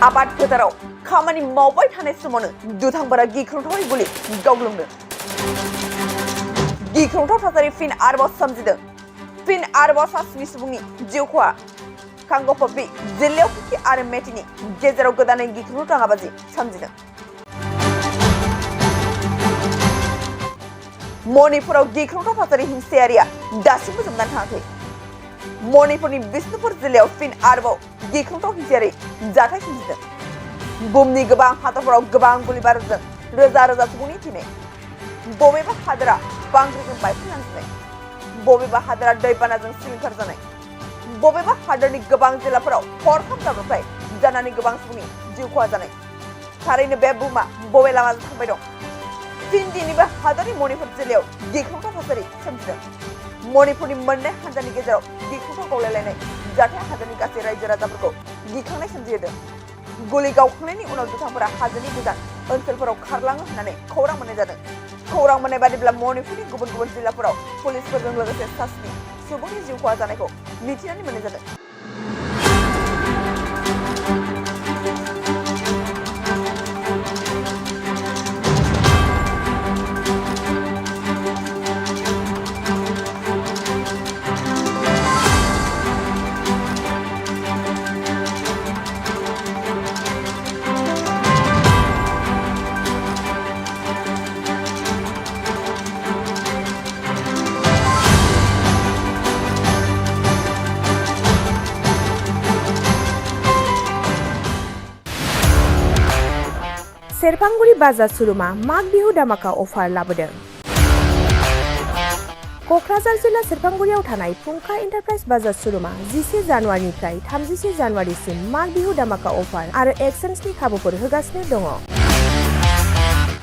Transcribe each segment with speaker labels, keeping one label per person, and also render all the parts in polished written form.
Speaker 1: आबाद फोथाराव खामानि मावबाय थानाय समावनो दुथांफोरा गिख्रंथावै गुलि गावग्लुंदों। गिख्रंथाव थासारि फिन आरोबाव सोमजिदों। फिन आरोबाव सासेनि सुबुंनि जिउ खहा। कांगफबि जिल्लायाव कुकी आरो मेटिनि गेजेराव गोदानै गिख्रंथाव दाङाबाजि सोमजिदों। मणिपुराव गिख्रंथाव थासारि हिंसायारिया दासिमबो जोबनानै थाङाखै। मणिपुरनि बिष्णुपुर जिल्लायाव फिन आरोबाव गिख्रंथाव हिंसायारि जाथाय सोमजिदों। बुहुमनि गोबां हादरफोराव गोबां गुलि बारुदजों रोजा रोजा सुबुंनि थैनाय। बबेबा हादोरा बांग्रिजों बायफ्लेलांजानाय। बबेबा हादोरा दैबानाजों सिलिंखार जानाय। बबेबा हादोरनि गोबां जिल्लाफोराव हरखाब जाब्रबथाय जानानै गोबां सुबुंनि जिउ खहा जानाय। थारैनो बे बुहुमा बबे लामाजों थांबाय दं? फिन दिनैबो हादोरनि मणिपुर जिल्लायाव गिख्रंथाव थासारि सोमजिदों। मणिपुरनि मोननै हान्जानि गेजेराव गिख्रंथाव गावलायलायनाय जाथाया हादोरनि गासै रायजो राजाफोरखौ गिखांनाय सोमजिहोदों। गुलि गावखांनायनि उनाव दुथांफोरा हाजोनि गोजान ओनसोलफोराव खारलाङो होननानै खौरां मोननाय जादों। खौरां मोननाय बादिब्ला मणिपुरनि गुबुन गुबुन जिल्लाफोराव पुलिसफोरजों लोगोसे सासेनि सुबुंनि जिउ खहा जानायखौ मिथिनानै मोननाय जादों।
Speaker 2: सेरफांगुरि बाजार शोरुमा माग बिहु धामाका अफार लाबोदों। क'क्राझार जिल्ला सेरफांगुरियाव थानाय फुंखा एन्टारप्राइज बाजार शोरुमा 11 जानुवारिनिफ्राय 31 जानुवारिसिम माग बिहु धामाका अफार आरो एक्सचेन्जनि खाबुफोर होगासिनो दङ।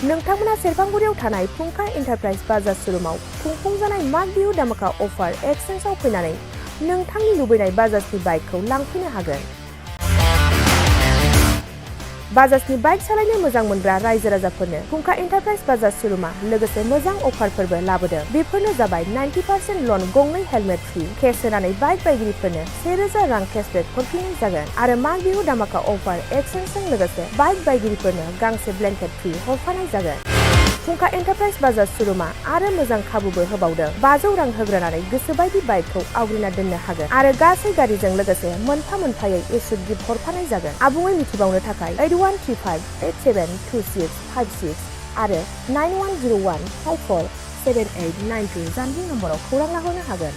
Speaker 2: नोंथांमोना सेरफांगुरियाव थानाय फुंखा एन्टारप्राइज बाजार शोरुमाव खुंफुंजानाय माग बिहु धामाका अफार एक्सचेन्जआव फैनानै नोंथांनि लुबैनाय बाजाजनि बाइकखौ लांफैनो हागोन। बाजाजनि बाइक सालायनो मोजां मोनग्रा रायजो राजाफोरनो फुंखा एन्टारप्राइज बाजार शोरुमा लोगोसे मोजां अफारफोरबो लाबोदों। बेफोरनो जाबाय 90% लन, गंनै हेलमेट फ्रि, केस होनानै बाइक बायगिरिफोरनो 1000 रां केसबेक हरफिननाय जागोन आरो माग बिहु धामाका अफार एक्सचेन्जजों लोगोसे बाइक बायगिरिफोरनो गांसे ब्लेंकेट फ्रि हरफानाय जागोन। फुंखा एन्टारप्राइज बाजार शोरुमा आरो मोजां खाबुबो होबावदों। 500 रां होग्रोनानै गोसोबायदि बाइकखौ आवग्रिना दोननो हागोन आरो गासै गारिजों लोगोसे मोनफा मोनफायै इस्यु गिफ्ट हरफानाय जागोन। आबुङै मिथिबावनो थाखाय 8135872656 आरो 9101547892 जानबुं नम्बराव खौरां लाहरनो हागोन।